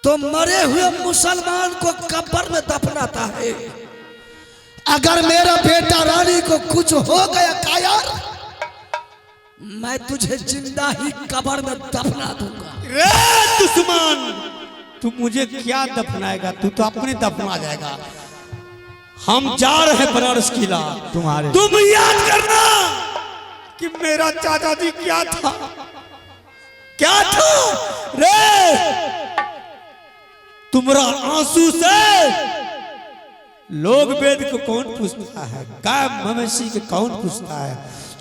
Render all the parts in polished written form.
तो मरे हुए मुसलमान को कब्र में दफनाता है। अगर मेरा बेटा रानी को कुछ हो गया कायर, मैं तुझे जिंदा ही कब्र में दफना दूंगा। रे दुश्मन, तू मुझे क्या दफनाएगा? तू तो अपने दफना जाएगा। हम जा रहे हैं बनारस किला। तुम्हारे तुम याद करना कि मेरा चाचा जी क्या था, क्या था रे। तुम्हारा आंसू से लोग वेद को कौन पूछता है, गाय मवेशी के कौन पूछता है?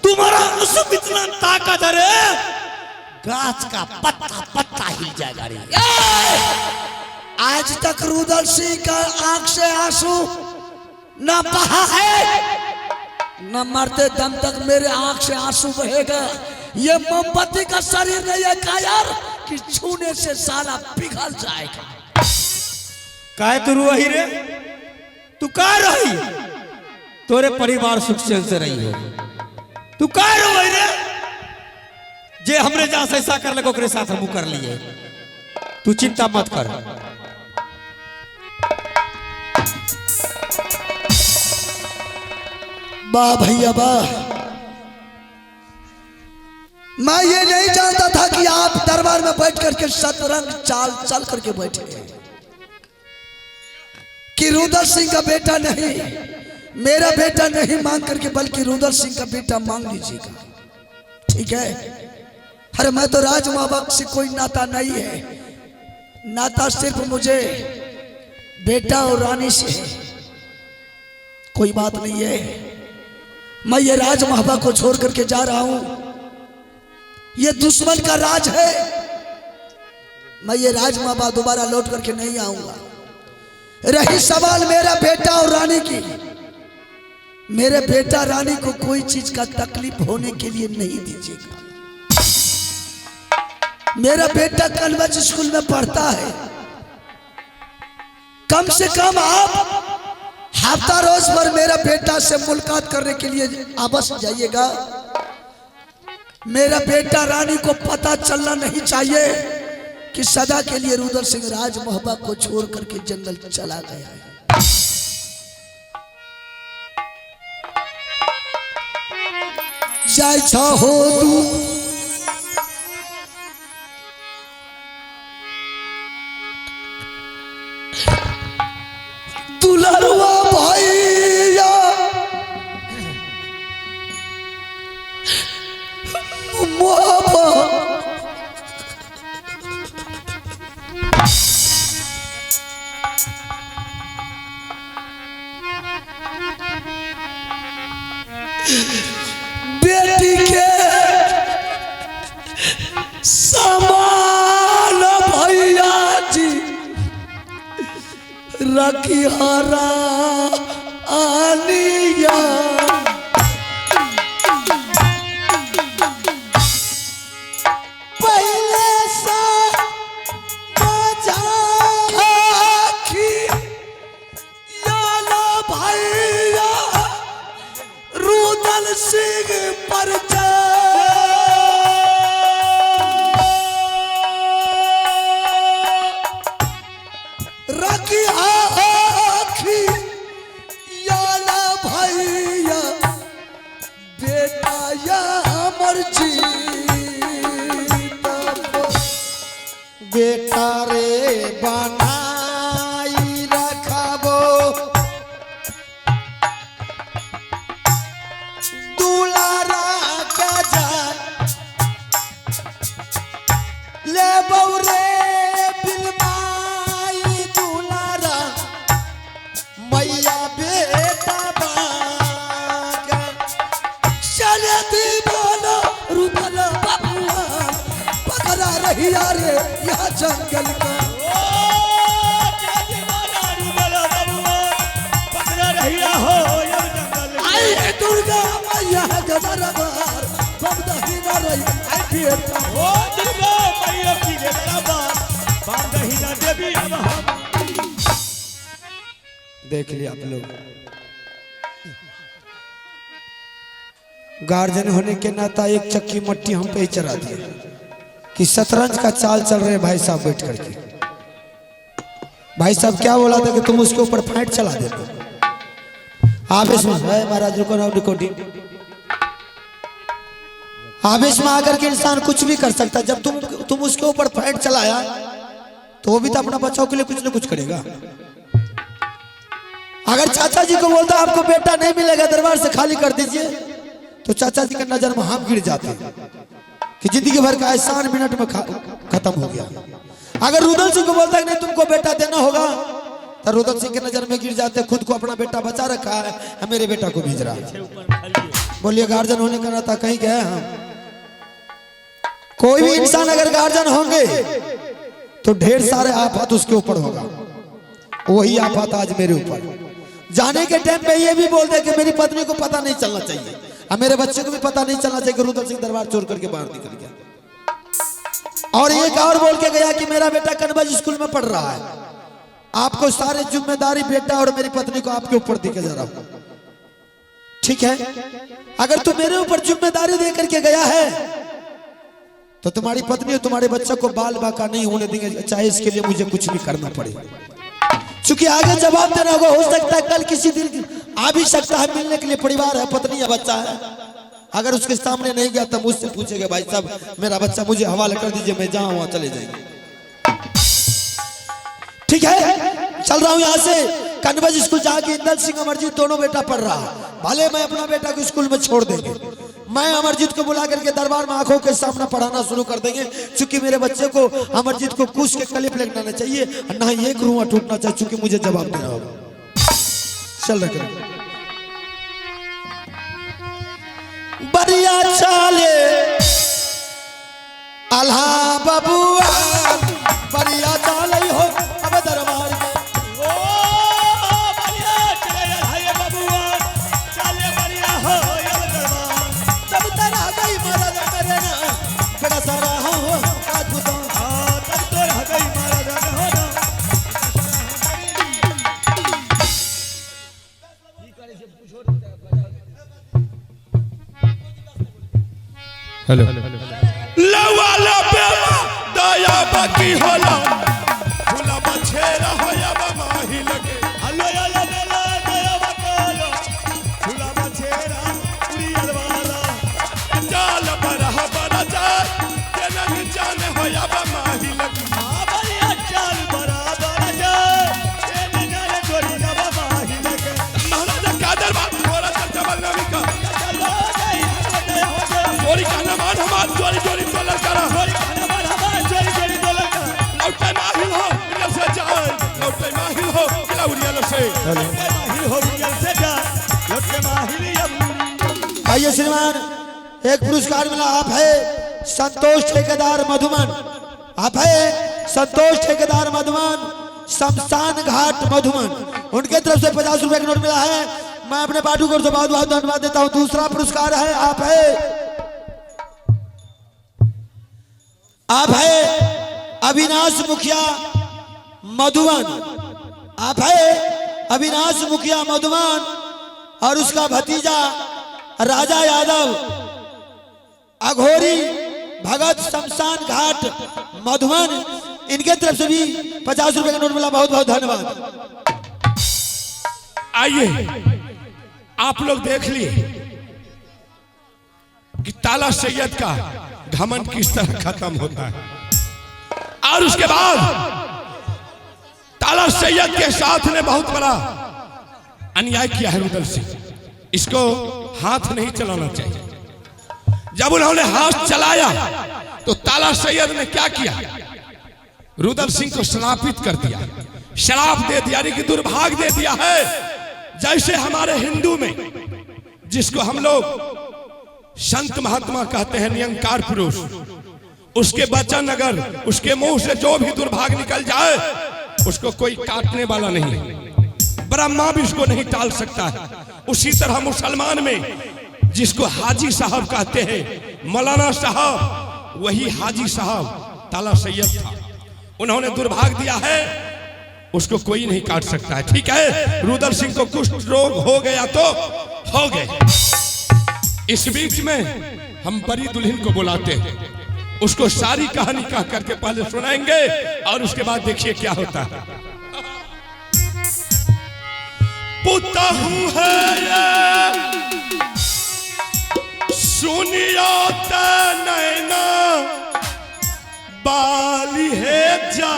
तुम्हारा आंसू कितना ताकत है रे, गाछ का पत्ता पत्ता हिल जाएगा रे। आज तक रुदल सिंह का आंख से आंसू न बहा है, न मरते दम तक मेरे आंख से आंसू बहेगा। ये मोमबत्ती का शरीर नहीं है कायर कि छूने से साला पिघल जाएगा। काहे तू रोही रे? तू का रही? तोरे परिवार सुख चैन से रही हो। तू का रोई रे? जे हमरे जा ऐसा कर ले, ओकरे साथ हमू कर लिए। तू चिंता मत कर। वाह भैया वाह, मैं ये नहीं जानता था कि आप दरबार में बैठ करके शतरंज चाल चल करके बैठे हैं कि रुदल सिंह का बेटा नहीं, मेरा बेटा नहीं मांग करके बल्कि रुदल सिंह का बेटा मांग लीजिएगा। ठीक है, अरे मैं तो राजमावक से कोई नाता नहीं है, नाता सिर्फ मुझे बेटा और रानी से है। कोई बात नहीं है, मैं ये राजमहबा को छोड़ करके जा रहा हूं। ये दुश्मन का राज है, मैं ये राजमहबा दोबारा लौट करके नहीं आऊंगा। रही सवाल मेरा बेटा और रानी की, मेरे बेटा रानी को कोई चीज का तकलीफ होने के लिए नहीं दीजिएगा। मेरा बेटा कन्वेंट स्कूल में पढ़ता है, कम से कम आप हफ्ता रोज पर मेरा बेटा से मुलाकात करने के लिए अवश्य जाइएगा। मेरा बेटा रानी को पता चलना नहीं चाहिए कि सदा के लिए रुदल सिंह राज मोहब्बा को छोड़ करके जंगल चला गया है। जाय हो तू दुलरुआ भैया, मोहब्बा बेटी के समान भैया जी रखी हरा आनिया। पहले सा मजाकी याला भैया रुदल सिंह पर रखी आखी याला भैया बेटा या अमर जी। बेटा रे बनाई रखबो दुलारा का जान ले रे बिलमाई दुलारा मैया बेटा बागा। चले दीवाना रुदल बबुआ पकड़ा रही रे यह जंगल का। आई दुर्गा मैया गदरबार बम दहीना रही आई बेटा। देख लिया आप लोग, गार्जियन होने के नाता एक चक्की मट्टी हम पे ही चढ़ा दिए कि शतरंज का चाल चल रहे भाई साहब बैठ करके। भाई साहब क्या बोला था कि तुम उसके ऊपर फाइट चला देते। आवेश में है महाराज, रुको ना रिकॉर्डिंग। आवेश में आकर के इंसान कुछ भी कर सकता है। जब तुम उसके ऊपर फाइट चलाया तो वो भी तो अपना बचाव के लिए कुछ ना कुछ करेगा। अगर चाचा जी को बोलता आपको बेटा नहीं मिलेगा, दरबार से खाली कर दीजिए, तो चाचा जी का नजर में हम गिर जाते कि जिंदगी भर का एहसान मिनट में खत्म हो गया। अगर रुदल सिंह को बोलता है नहीं तुमको बेटा देना होगा, तो रुदल सिंह के नजर में गिर जाते, खुद को अपना बेटा बचा रखा है, हम मेरे बेटा को भेज रहा है। बोलिए गार्जियन होने का नाता कहीं गए हम? कोई भी इंसान अगर गार्जियन होंगे तो ढेर सारे आफत उसके ऊपर होगा। वही आफत आज मेरे ऊपर। जाने के टाइम पे ये भी बोल दे कि मेरी पत्नी को पता नहीं चलना चाहिए और मेरे बच्चे को भी पता नहीं चलना चाहिए कि रुदल सिंह दरबार छोड़ करके बाहर निकल गया। और एक और बोल के गया कि मेरा बेटा कनबज स्कूल में पढ़ रहा है, आपको सारे जिम्मेदारी बेटा और मेरी पत्नी को आपके ऊपर दे के जा रहा हूं। ठीक है, अगर तू मेरे ऊपर जिम्मेदारी दे करके गया है तो तुम्हारी पत्नी और तुम्हारे बच्चों को बाल बाका नहीं होने देंगे, चाहे इसके लिए मुझे कुछ भी करना पड़े। क्योंकि आगे जवाब देना होगा, हो सकता है कल किसी दिन आ भी सकता है मिलने के लिए, परिवार है, पत्नी है, बच्चा है। अगर उसके सामने नहीं गया तो मुझसे पूछेगा भाई साहब मेरा बच्चा मुझे हवाले कर दीजिए, मैं जहां वहां चले जाएंगे। ठीक है, चल रहा हूं यहां से कनवज स्कूल जाके इंदल सिंह अमरजीत दोनों बेटा पढ़ रहा है, भले मैं अपना बेटा को स्कूल में छोड़ देंगे, मैं अमरजीत को बुला करके दरबार में आंखों के सामने पढ़ाना शुरू कर देंगे। क्योंकि मेरे बच्चे को अमरजीत को कुछ के कलिप लगना चाहिए, ना ही एक रुआ टूटना चाहिए, चूंकि मुझे जवाब देना होगा। चल रहा बरिया चाले अल्लाह बबुआ, बरिया चाले हो अब दरबार में। ओ बरिया चले भाई बबुआ, चले बरिया हो अब दरबार। तब तरा गई महाराजा मेरे ना बड़ा सारा हो राजपूतों। हां तब तो रह गई महाराजा हो ना। हेलो लवाला बेवा दया बाकी होला भूला बछेरा होया माही लगे। हलो या ला ला दया बकालो झूला बछेरा उड़ियल वाला। चाल बरह बरा चाल जनन जान होया माही लगे। हां बरिया चाल बराबर जाए ए जाने गोरी बाबा माही लगे। महाराजा का दरबार थोड़ा चल जबल नबी का चलो जय हो जय हो जय। चोरी कहना मान हमार चोरी चोरी तो लड़का चोरी कहना मान हमार चोरी चोरी तो लड़का। लौटे माहिल हो उड़ियल से जाए, लौटे माहिल हो उड़ियल से। लौटे माहिल हो उड़ियल से जाए, लौटे माहिल अब। आइए श्रीमान, एक पुरस्कार मिला। आप है संतोष ठेकेदार मधुबन, आप है संतोष ठेकेदार मधुबन, शमशान घाट मधुबन, उनके तरफ से 50 रुपए का नोट मिला है। मैं अपने पाठकों को बहुत बहुत धन्यवाद देता हूं। दूसरा पुरस्कार है, आप है अविनाश मुखिया मधुबन, आप है अविनाश मुखिया मधुबन और उसका भतीजा राजा यादव अघोरी भगत शमशान घाट मधुबन, इनके तरफ से भी 50 रुपए का नोट मिला। बहुत बहुत धन्यवाद। आइए आप लोग देख लिए कि ताला सैयद का घमंड किस तरह खत्म होता है। और उसके बाद ताला सैयद के साथ ने बहुत बड़ा अन्याय किया है रुदल सिंह, इसको हाथ नहीं चलाना चाहिए। जब उन्होंने हाथ चलाया तो ताला सैयद ने क्या किया, रुदल सिंह को श्रापित कर दिया, श्राप दे दिया, यानी कि दुर्भाग्य दे दिया है। जैसे हमारे हिंदू में जिसको हम लोग संत महात्मा कहते हैं, निरंकार पुरुष, उसके वचन अगर उसके मुंह से जो भी दुर्भाग्य निकल जाए उसको कोई काटने वाला नहीं है, ब्रह्मा भी उसको नहीं टाल सकता है। उसी तरह मुसलमान में जिसको हाजी साहब कहते हैं, मौलाना साहब, वही हाजी साहब ताला सैयद था, उन्होंने दुर्भाग्य दिया है, उसको कोई नहीं काट सकता है। ठीक है, रुदल सिंह को कुष्ठ रोग हो गया तो हो गए। इस बीच में हम बड़ी दुल्हन को बुलाते हैं, उसको सारी कहानी कह करके पहले सुनाएंगे और उसके बाद देखिए क्या होता है। पुतहु है ये सुनियो त नैना बाली है जा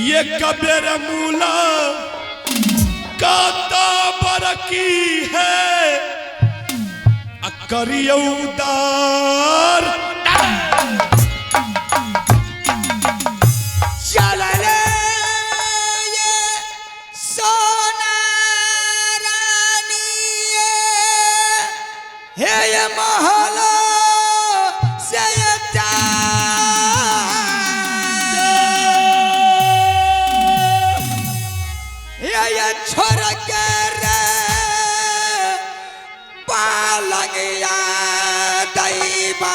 ये कबेर मूला काता बरकी है करियो उदार। चलले ये सोना रानी हे ये महल से ये ये छोड़ के रे पालंगिया दैबा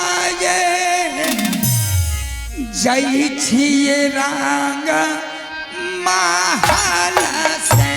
जय छिए रंग महल से।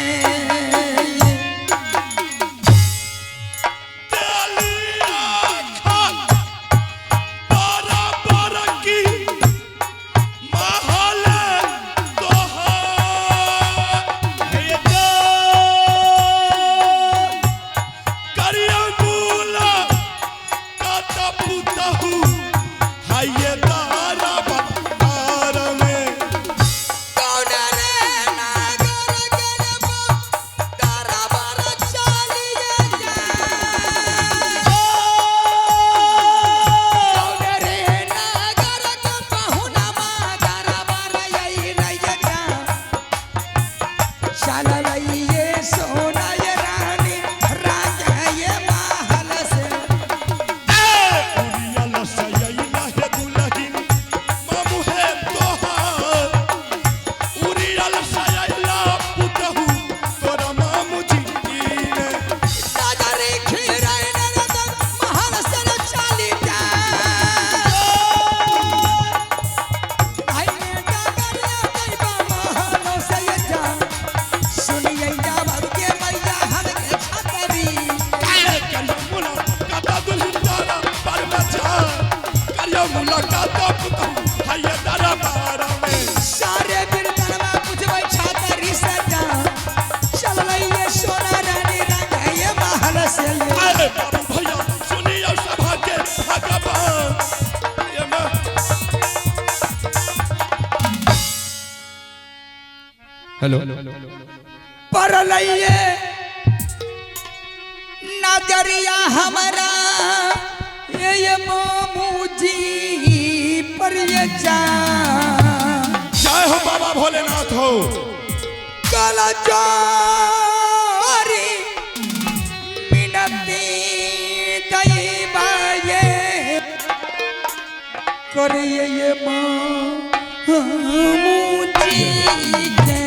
हेलो पर लइए नजरिया हमारा ये मामू जी पर ये जा। जय हो बाबा भोलेनाथ हो। काला जारी मिनती दैबा करिए ये मामू जी के।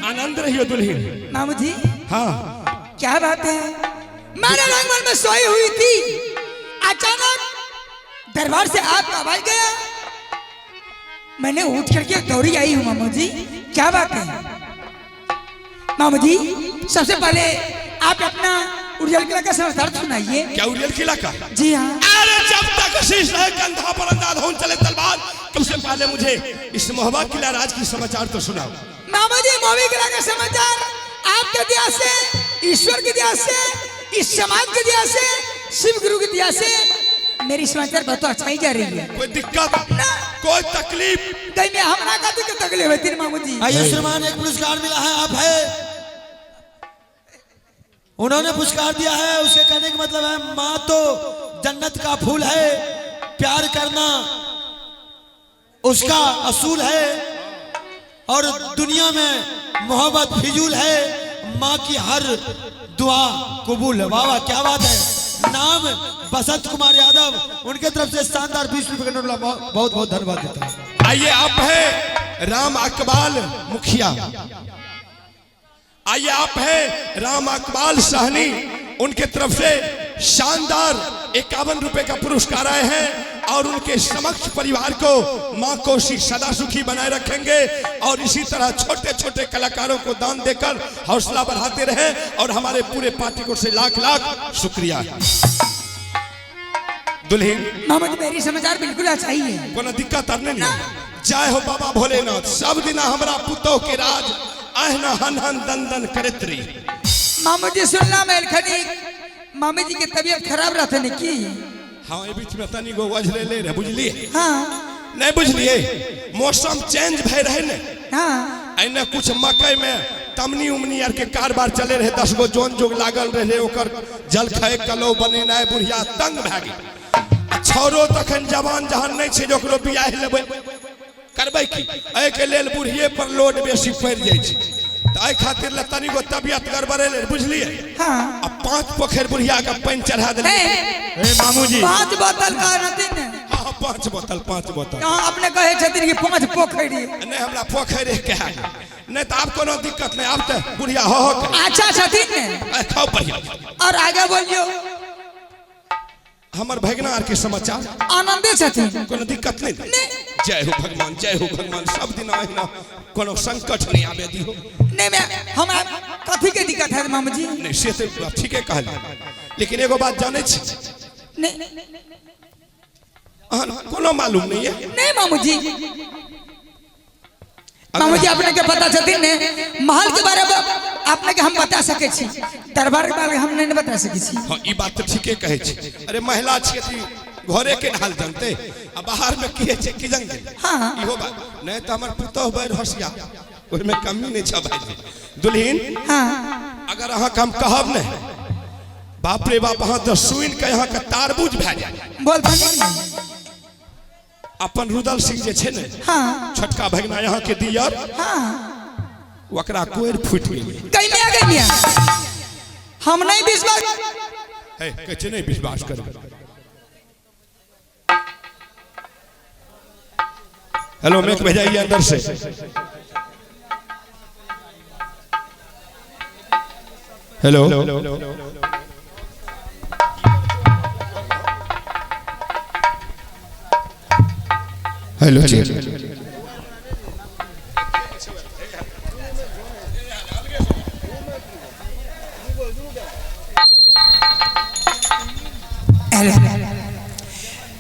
आनंद रहियो दुल्हन। मामू जी हाँ क्या बात है, मैंने रंगमहल में सोई हुई थी, अचानक दरबार से आपका आवाज गया, मैंने उठ करके दौड़ी आई हूँ। मामू जी क्या बात है? मामू जी, सबसे पहले आप अपना उड़ियल किला का समाचार सुनाइए। क्या उड़ियल किला का? जी हाँ। अरे जब तक शीश रहे कंधा पर अंदाज होन चले तलवार, सबसे पहले मुझे इस महोबा किला राज की समाचार तो सुनाओ। मामा जी, महोबा किला का समाचार आपके दया से, ईश्वर की दया से, इस समाज की दया से, शिव गुरु की दया से मेरी समाचार बहुत अच्छा ही जा रही है। कोई दिक्कत ना, कोई तकलीफ कहीं में हमरा का दिक्कत तकलीफ है तीन मामू जी। आइए श्रीमान, एक पुरस्कार मिला है, आप है, उन्होंने पुरस्कार दिया है। उसके कहने का मतलब है माँ तो जन्नत का फूल है, प्यार करना उसका असूल है, और दुनिया में मोहब्बत फिजूल है, माँ की हर दुआ कबूल है। वाह वाह, क्या बात है। नाम बसंत कुमार यादव, उनके तरफ से शानदार 20 रुपए का नोट, बहुत बहुत धन्यवाद देता हूँ। आइए आप है राम अकबाल मुखिया, आइए आप है राम अकबाल सहनी, उनके तरफ से शानदार 51 रुपए का पुरस्कार आए हैं, और उनके समक्ष परिवार को माँ कोसी सदा सुखी बनाए रखेंगे, और इसी तरह छोटे छोटे कलाकारों को दान देकर हौसला बढ़ाते रहे, और हमारे पूरे पार्टी को से लाख लाख शुक्रिया। दुल्हन मामा जी, मेरी समाचार बिल्कुल अच्छा ही है, कोनो दिक्कत आर नहीं। जय हो बाबा भोलेनाथ, सब दिना हमरा पुतोह के राज अहना हन हन दन दन करत रही। मामू जी सुनला मेलखनी, मामी जी के तबीयत खराब रहते ने की? हाँ, ए बीच में तनी गो वजरे ले रहे, बुझलिए? हाँ। नहीं बुझलिए, मौसम चेंज भय रहे ने। हाँ। एने कुछ मकई में तमनी उमनी आर के कारबार चले रहे, 10 गो जोन जोग लागल रहे, ओकर जलखै कलो बनेनाय बुढ़िया तंग भए गेल। छौरो तखन जवान जहान नहीं छै जे ओकरो बियाह लेबै, करबै की? एहिके लेल बुढ़िए पर लोड बेसी पड़ि जाइ छै, तऽ एहि खातिर ले तनिगो तबियत गड़बड़ेलै, बुझलिए? हाँ। आ 5 पोखरि बुढ़िया के पानि चढ़ा देलियै। हे मामू जी, 5 बोतल का रहथिन ने? हाँ, 5 बोतल, 5 बोतल। हाँ, अपने कहै छथिन कि 5 पोखरि। नहीं, हमरा पोखरि के नहीं तऽ आब कोनो दिक्कत नहीं, आब तऽ बुढ़िया हो हो के। अच्छा छथिन ने? खाओ बढ़िया। और आगे बोलियो। हमर भगना आर के समाचार आनंदे छथिन, कोनो दिक्कत नहीं। जय हो भगवान, जय हो भगवान, सब दिन अहिना कोनो संकट नहीं आबे दिहो। नहीं, मैं हमरा कथी के दिक्कत है मामू जी? नहीं, से तो ठीके कहल, लेकिन एगो बात जानै छी? नहीं, अहाँ कोनो मालूम नहीं है? नहीं मामू जी, मामू जी अपने के पता छथिन ने, महल के बारे में अपने के हम बता सके छी, दरबार के बारे में हम नहीं बता सके छी। हाँ, ई बात तो ठीके कहै छी। अरे महिला छी घरे के हाल जानते, आ बाहर में की छै की जंग। हाँ। इहो बात नहीं तो हमर पुतोह बड़ होशियार, ओहिमे कमी नहीं छै भाई। दुल्हन, हाँ, अगर अहाँ के हम कहब नहीं, बाप रे बाप, अहाँ तो सुनि के अहाँ के तारबूज भए जाए। बोल नहीं। अपन रुदल सिंह जे छै ने, हाँ, छोटका भगना यहाँ के दियर, हाँ, ओकरा कोरि फूटि गेलै। कहीं में आ गई हम नहीं विश्वास है, कहै छै नहीं विश्वास करबै। हेलो, मेक भेजाइए अंदर से। हेलो, हेलो जी।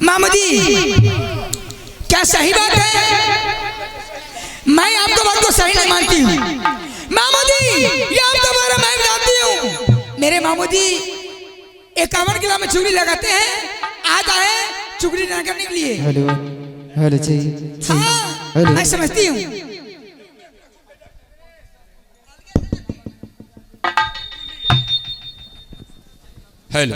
मामू जी, क्या सही बात है? मैं आपको बात को सही नहीं मानती हूँ मामू जी, ये आपके बारे में जानती हूँ। मेरे मामू जी 51 किलो में चुगली लगाते हैं, आज आए चुगली न करने के लिए। हेलो हेलो जी, हाँ, मैं समझती हूँ। हेलो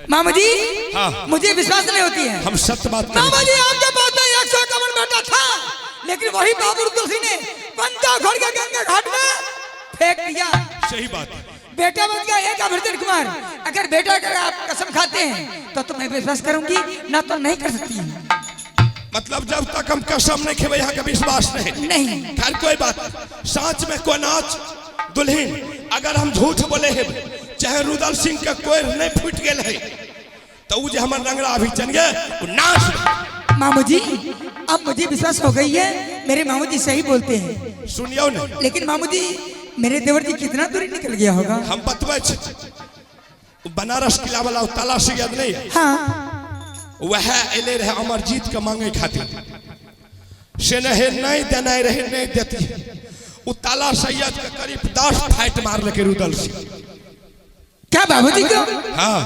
मामू जी, हाँ, मुझे विश्वास नहीं होती है। हम सत्य बात। मामू जी, आपके पास में 151 बेटा था, लेकिन वही बाबू रुदल सिंह ने पंजा खोल के गंगा घाट में फेंक दिया। सही बात है। बेटा बन गया एक अभ्यर्थन कुमार। अगर बेटा अगर आप कसम खाते हैं तो मैं विश्वास करूंगी, ना तो नहीं कर सकती। मतलब जब तक हम कसम नहीं खेबे यहाँ का विश्वास नहीं। नहीं, खैर कोई बात, साँच में को नाच दुल्हन, अगर हम झूठ बोले है, चाहे रुदल सिंह के कोई नहीं फूट गए है, तो उ जे हमर रंगड़ा अभी चल गए नाच। मामू जी, अब मुझे विश्वास हो गई है, मेरे मामू जी सही बोलते हैं। सुनियो ने। लेकिन मामू जी, मेरे देवर जी कितना दूरी निकल गया होगा? हम बतबै छी, बनारस किला वाला ताला सैयद नहीं है? हाँ। वह एले रहे अमरजीत के मांगे खातिर, से नहीं नहीं देना रहे, नहीं देती। उ ताला सैयद के करीब 10 फाइट मारलकै रुदल सिंह। क्या बाबूजी को? हाँ,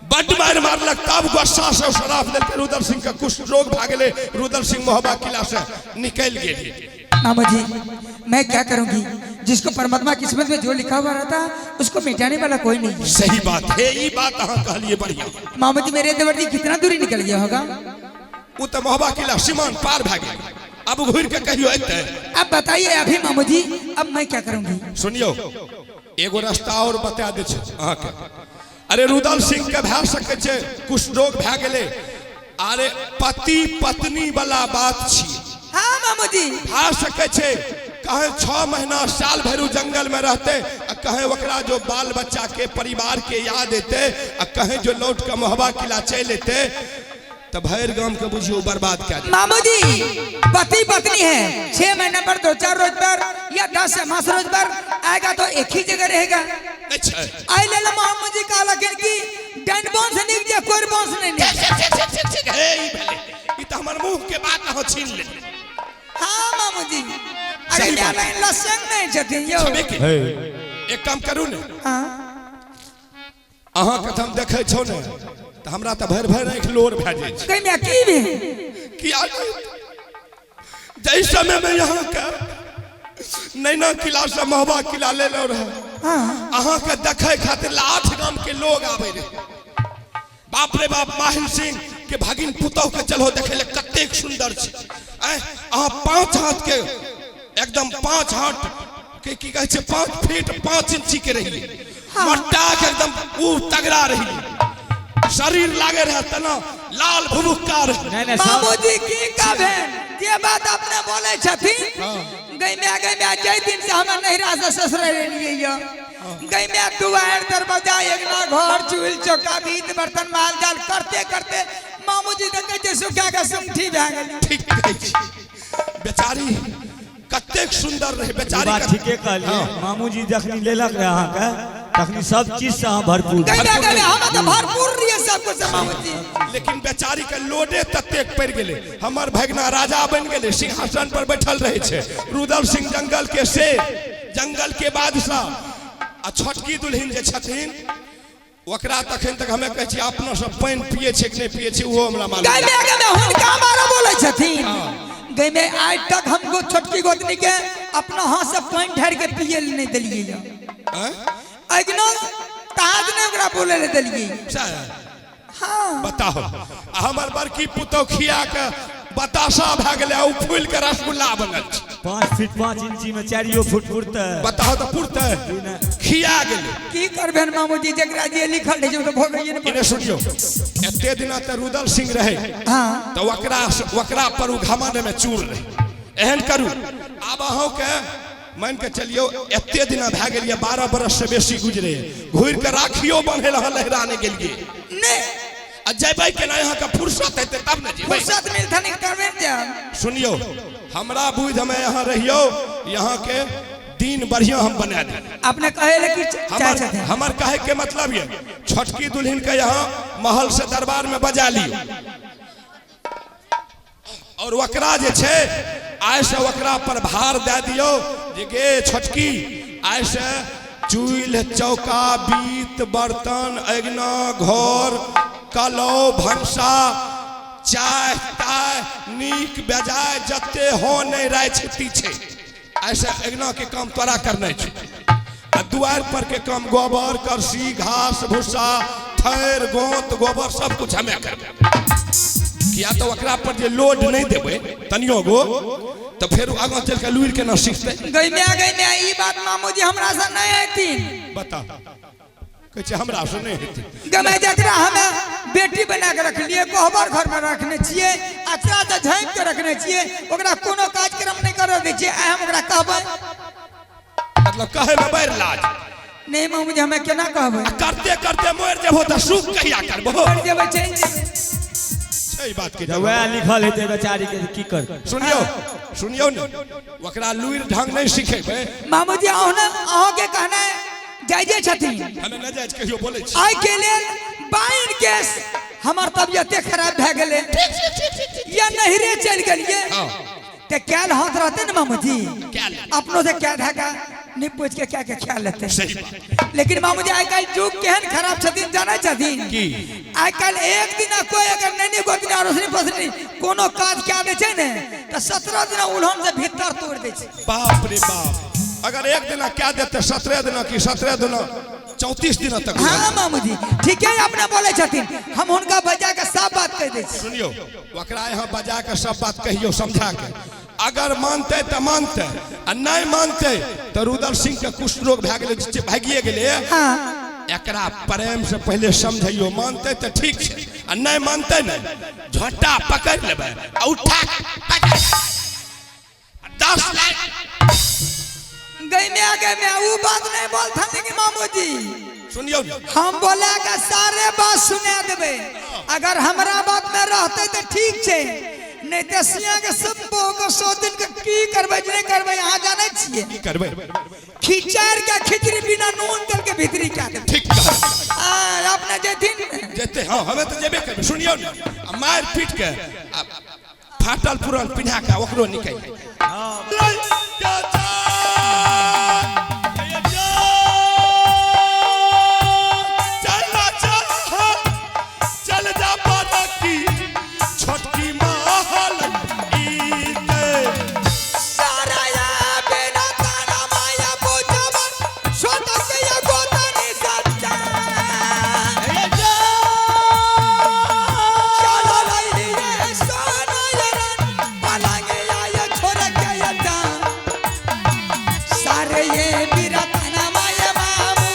बड मार मारलक, तब गुस्सा से शराब देलकै रुदल सिंह के, कुछ रोग भागले, रुदल सिंह महोबा किला से निकल गेल। मामा जी मैं क्या करूंगी, जिसको परमात्मा किस्मत में जो लिखा हुआ रहता उसको मिटाने वाला कोई नहीं है। सही बात है, ये बात अहाँ कहलिए बढ़िया। मामा जी मेरे देवर जी कितना दूरी निकल गया होगा? वो तो महोबा किला सीमान पार भए गेल, अब घूर के कहियो एतै। अब बताइए अभी मामू जी, अब मैं क्या करूंगी? सुनियो, एगो रास्ता और बता दे छै अहाँके। अरे रुदल सिंह के भए सकै छै कुछ रोग भए गेलै, अरे पति पत्नी वाला बात छी। हाँ मामू जी। भए सकै छै कहे 6 महीना साल भरि जंगल में रहते, आ कहे ओकरा जो बाल बच्चा के परिवार के याद एते, आ कहे जो लौट के महोबा किला चलि एते, तो भरि गाम के बुझियो बर्बाद कए देतै। मामू जी पति पत्नी है, 6 महीना पर 2-4 रोज पर या 10 मास रोज पर आएगा तो एक ही जगह रहेगा। अच्छा। आई ले मामू जी कहलखिन कि डंड बंश निक जे कोर बंश नहीं निक। ठीक हे, ई भेलै, ई तऽ हमर मुंह के बात अहाँ छीन लेलियै। हाँ मामू जी, अरे लाइन लसंग नहीं छथिन यौ। एक काम करू ने, हाँ अहाँ के हम देखै छौ ने तऽ हमरा तऽ भरि भरि आँखि लोर भए जाइ छै। कहिया की भेल? किया जाहि समय में यहाँ के नैना किला से महोबा किला लेलो रहे, अहाँ के देखे खातिर 8 गाम के लोग आबे रहे। बाप रे बाप, माहिल सिंह के भगिन पुतोह के चलो देखे ले कतेक सुंदर छै। अहाँ 5 हाथ के एकदम 5 हाथ के की कहै छै, 5 फीट 5 इंची के रहिए, मोटा के एकदम ऊ तगड़ा रहिए, शरीर लागे रहे तना लाल भुभुक्का रहे। मामूजी की कहबे जे बात अपने बोले छथिन, गई में जै दिन से हम नहिरा से ससुर लेलिए यो, गई में दुआर दरवाजा एगना घर चूल चौका भीत बर्तन माल जाल करते करते मामूजी देखे जे सुखा के सुंठी भए गेल। ठीक कहै छी, बेचारी कतेक सुंदर रहे बेचारी। बात ठीके कहलिए मामूजी, जखनी लेलक रहे अहाँके तखनी सब चीज से अहाँ भरपूर। हम तो भरपूर रहिए सब कुछ मामूजी, लेकिन बेचारी के लोडे ततेक पड़ि गेलै। हमर भगना राजा बनि गेलै, सिंहासन पर बैठल रहै छै, रुदल सिंह जंगल के शेर, जंगल के बादशाह। आ छोटकी दुल्हिन जे छथिन ओकरा तखन तक हमे कहै छी अपना सब पानि पिए छै कि नहि पिए छै ओहो हमरा मालूम। हुनका मारा बोलै छथिन, गई में आज तक हमको छोटकी गोतनी के अपना हाथ से पानि ढारि के पिए नहीं दिलिए, अगनो ताज ने ओकरा बोले ले दिलिए। हाँ बताओ, हमर बड़की पुतोह खिया के बताशा भए गेलै, ओ फूल के रसगुल्ला बनल छै। 5 फीट 5 इंची में 4 फुट पुरतै। बताओ तऽ पुरतै, खिया गेलै। की करबेन मामूजी, जकरा जे लिखल रहै छै ओ तऽ भोगैये ने। इने सुनियो, एते दिना तऽ रुदल सिंह रहे, हाँ तऽ ओकरा ओकरा पर उ घमंड में चूर रहे। एहन करू, आब अहूँ के मान के चलियो एते दिना भए गेलियै, 12 बरस से बेसी गुजरे, घुरि के राखियो बन्है लए अहाँ लहरा नहि गेलियै। नहि आ जेबै केना, अहाँके फुर्सत हेतै तब ने जेबै। फुर्सत मिलतै तबे ने जायब। सुनियो, हमरा बुझ हमे यहाँ रहियो, यहाँ के दिन बढ़िया हम बना देब। अपने कहे ले कि चाहे छथिन। हमर कहे के मतलब ये, छोटकी दुल्हन के यहाँ महल से दरबार में बजा लियो, और ओकरा जे छै आइ से ओकरा पर भार दे दियो जे गे छोटकी, आइ से चूल्ह चौका बीत बर्तन अगना घर कलौ भनसा चाय ताय नीक बेजाय जते हो नहीं राय छिती छै, ऐसे अगना के काम तोरा करना छै। आ दुआर पर के काम गोबर करसी घास भूसा थैर गोंत गोबर सब कुछ हमें करबै। किया तो ओकरा पर जे लोड नहीं देबै तनियो गो तो फेर आगाँ चल के लुरि के ना सीखतै। गई में ई बात मामूजी हमरा से नहीं हेथिन। बता कहै छै हमरा से नहीं हेथिन। गई जकरा हमें बेटी बना के रखलिए, कोहबर घर में रखने छियै, अचरा से झाँपि के रखने छियै, ओकरा कोनो कार्यक्रम नहीं करऽ दै छियै, आइ हम ओकरा कहबै? मतलब कहै में बड़ लाज। नहीं मामूजी हमें केना कहबै? करते करते मरि जेबहो तऽ सुख कहिया करबहो? मरि जेबै चलि जेबै। एहि बात के जब वएह लिखल हेतै बेचारी के की कर। सुनियौ सुनियौ ने, ओकरा लुरि ढंग नहि सिखेबै। मामूजी अहूँ ने, अहूँके कहना जायजे छथिन। हमे नहि जायज कहियो बोलै छी। आइ के लेल बाइन केस हमर तबियते खराब भए गेलै या नहिरे चलि गेलियै ते कैल हाथ रहते ने मामूजी, अपनो से क्या धागा नहीं पूछ के क्या के ख्याल लेते। सही बात। लेकिन मामूजी आइ काल्हि युग केहन खराब छथिन जानै छथिन की? आइ काल्हि एक दिन कोई अगर नैनी गोतनी अड़ोसनी पड़ोसनी कोनो काज कए दै छै ने तऽ 17 दिना उल्हन से भीतर तोड़ि दै छै। बाप रे बाप, अगर एक दिना क्या देते 17 दिना की 17 दिना 34 दिना तक। हाँ मामूजी ठीके अपने बोले छथिन, हम हुनका बजा के सब बात कहि दै छी। सुनियो, ओकरा यहाँ बजा के सब बात कहियो समझा के, अगर मानते तो मानते आ नहीं मानते तो रुदल सिंह के कुष्ठ रोग भए गेलै, भागिए गेलै। हाँ। एकरा प्रेम से पहले समझैयो, मानते तो ठीक छै आ नहीं मानते ने झोटा पकड़ लेबै आ उठा के 10 लाख गई में आ गई में वो बात नहीं बोलता कि मामूजी। सुनियो, हम बोला के सारे बात सुना देबै, अगर हमरा बात में रहते तो ठीक छै, नहीं तो सिया के सब बहू के 100 दिन के की करबै जे नहीं करबै अहाँ जानै छियै। की करबै? खिचार के खिचड़ी बिना नून तेल के भीतरी क्या देबै। ठीक कह। आ अपने जेथिन जेते। हाँ हमें तो जेबे करबै। सुनियो ने, आ मारि पीट के आ फाटल पुरल पिन्हा के ओकरो निकल। चल जा बाकी छोटकी महल ईते। सारा बिना ताना माया बोझबन छोटा के या गोतनी सच्चा। चलो लइए सोना यरन पलंग या छोड़ के या सारे ये बिना ताना माया मामू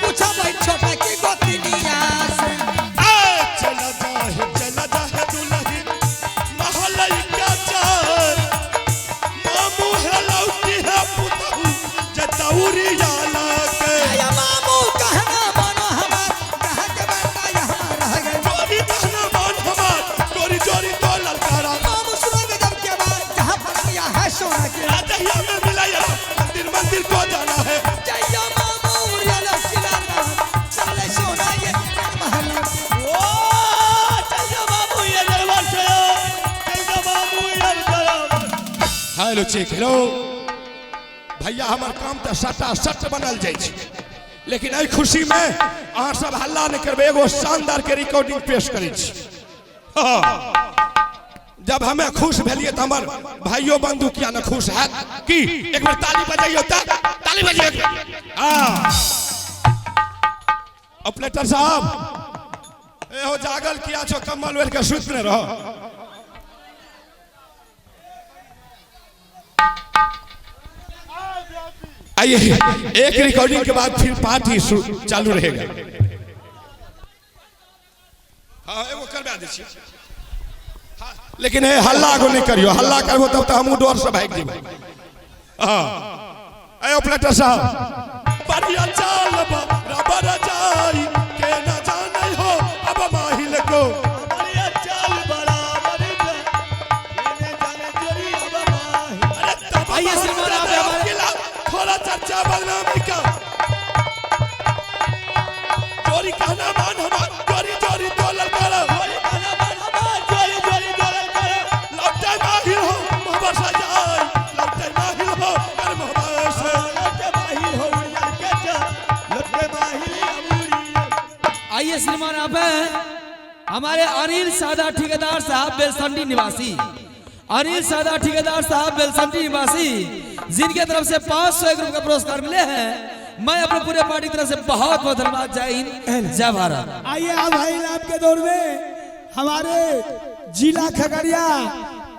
पूछा भाई छोटा की गोतनिया से। चला जा है दुल्ही महल का चार मामू है लौटी है पुतहू जतौरी जाला के। या मामू कहना मानो हमार कह के बेटा यहाँ रह गए। चोरी कहना मान हमार चोरी चोरी तो ललकारा। मामू सुनोगे जब के बाद जहाँ पलंगिया है सोना के। राजहिया में मिला यार मंदिर मंदिर को जाना है। जय मामू उड़िया लौकिला राम चले सोना ये महल। ओ चल जा बाबू ये दरबार से, चल जा बाबू ये दरबार। हेलो चेक हेलो भैया, हमार काम तो सटा सट बनल जाइ छै, लेकिन एहि खुशी में अहाँ सब हल्ला नहीं करबै, एगो शानदार के रिकॉर्डिंग पेश करै छी। हाँ, जब हमें खुश भेलिए तो हमार भाइयों बंधु किया न खुश है की एक बार ताली बजाइयो, ताली बजाइयो। हाँ ऑपरेटर साहब ए हो जागल किया छो, कम्बल ओढ़ के सुति ने रहो। आइए एक रिकॉर्डिंग के बाद फिर पार्टी चालू रहेगा। हाँ एगो करवा दै छियै। हाँ, लेकिन हे हल्ला को नहीं करियो, हल्ला करबो तब तो हमहूँ डर से भागि जेबै। हाँ ए ऑपरेटर साहब बढ़िया चाल बा रबर जाई के न जानै हो अब माहिल को। बढ़िया चाल बराबर जा, के जाने चोरी अब माहिल। अरे तब आइए श्रीमान आप हमारे थोड़ा चर्चा बदनामी का। चोरी कहना मान हमार चोरी चोरी तो ललकारा। चोरी कहना मान हमार चोरी चोरी तो ललकारा। लौटे माहिल हो मोहब्बत सजाई, लौटे माहिल हो कर मोहब्बत से। लौटे माहिल हो उड़िया के जा, लौटे माहिल उड़िया। आइए श्रीमान आप हमारे अनिल सादा ठेकेदार साहब बेलसंडी निवासी, अनिल सादा ठेकेदार साहब बेलसंडी निवासी, जिनके तरफ से 501 रुपये का पुरस्कार मिले हैं। मैं अपने पूरे पार्टी की तरफ से बहुत बहुत धन्यवाद। जय हिंद जय भारत। आइए आप भाई आपके दौर में हमारे जिला खगड़िया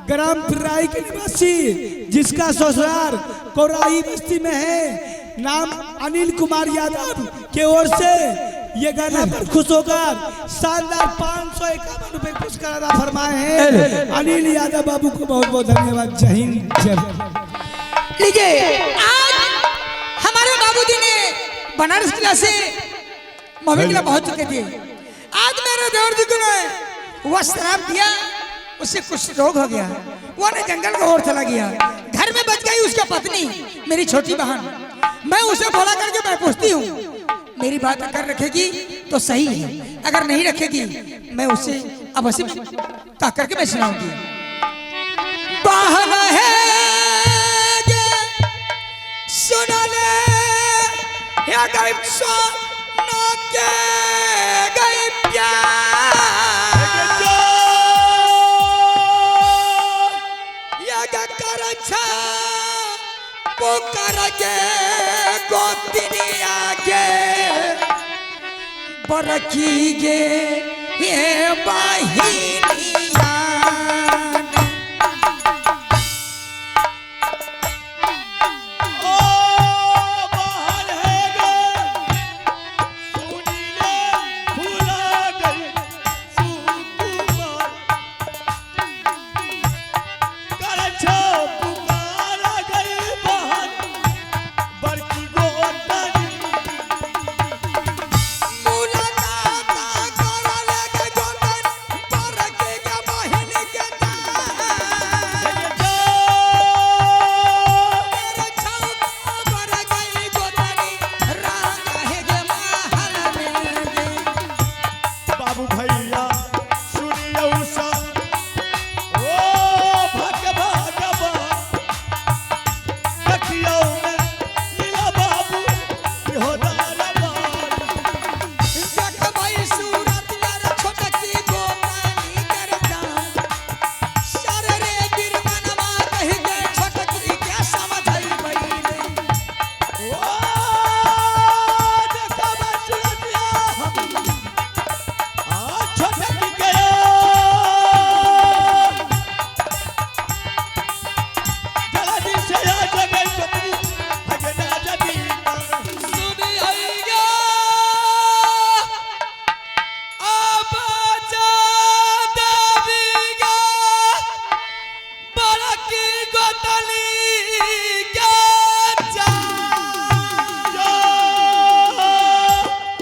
ग्राम पिराई के निवासी, जिसका ससुराल कोराही बस्ती में है, नाम अनिल कुमार यादव के ओर से ये गाना पर खुश होकर शानदार 551 रुपए पुरस्कार अदा फरमाए हैं। अनिल यादव बाबू को बहुत बहुत धन्यवाद। जय हिंद जय भारत। लीजिए आज हमारे बाबूजी ने बनारस किला से मवी किला पहुंच चुके थे। आज मेरे देवर जी को ने वह शराब दिया। उसे कुछ रोग हो गया, वो ने जंगल को ओर चला गया। घर में बच गई उसका पत्नी, मेरी छोटी बहन। मैं उसे बोला करके मैं पूछती हूँ, मेरी बात अगर रखेगी तो सही है, अगर नहीं रखेगी मैं उसे अवश्य कह करके मैं सुनाऊंगी। बहन है सुन ले या गई सुन के गई प्यार या कर पुकार के गोतिनी आगे बरखी गे ये बाहिनिया।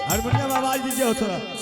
हारमोनियम आवाज दीजिए थोड़ा।